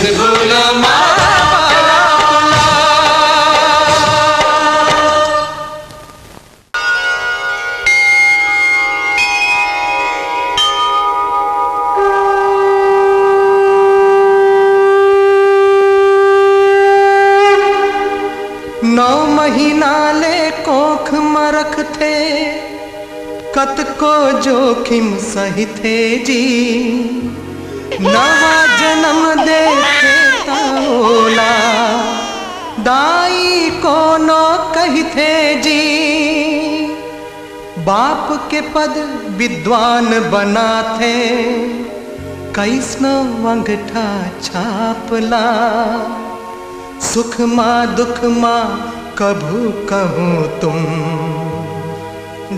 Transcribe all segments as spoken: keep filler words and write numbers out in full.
बोलो माँ बाप ला। नौ महीना ले कोख म रखथे, कतको जोखिम सहिथे जी। नवा जनम देथे त ओला दाई कोनो कहिथे जी। बाप के पद विद्वान बनाथे, कइसनो अंगठा छाप ला। सुख मा दुख मा कभू कहूँ तुम,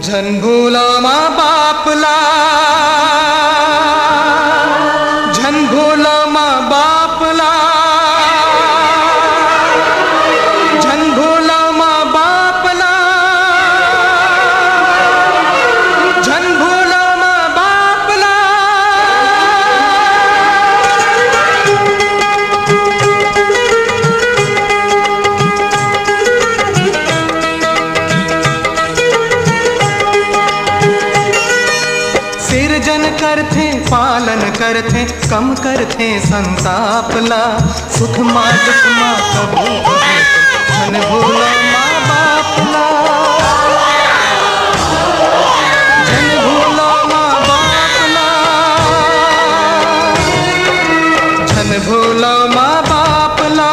झन भूलो माँ बाप ला, झन भूलो माँ बाप ला, झन भूलो माँ बाप ला, झन भूलो माँ बाप ला। सिरजन करथे, पालन करथे, कम करथे संताप ला। सुख मा दुख मा कभू कभू झन भूलो माँ बाप ला। झन भूलो माँ बाप ला। झन भूलो माँ बाप ला।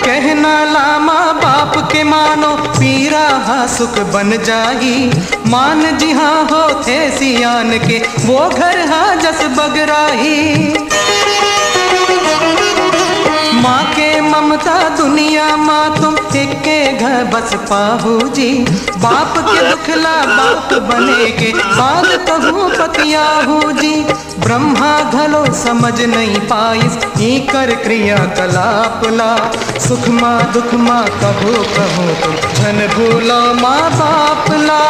कहना ला माँ बाप के मानो, पीरा हा सुख बन जाही। मान जिहाँ होथे सियान के, वो घर हा जस बगराही। माँ के ममता दुनिया मा तुम एके घर बस पाहू जी। बाप के दुख ला बाप बने के बाद कहूँ पतियाहू जी। ब्रह्मा घलो समझ नहीं पाइस, इकर क्रियाकलाप ला। सुख मा दुख मा कभू कहूँ तुम, झन भूलो माँ बाप ला।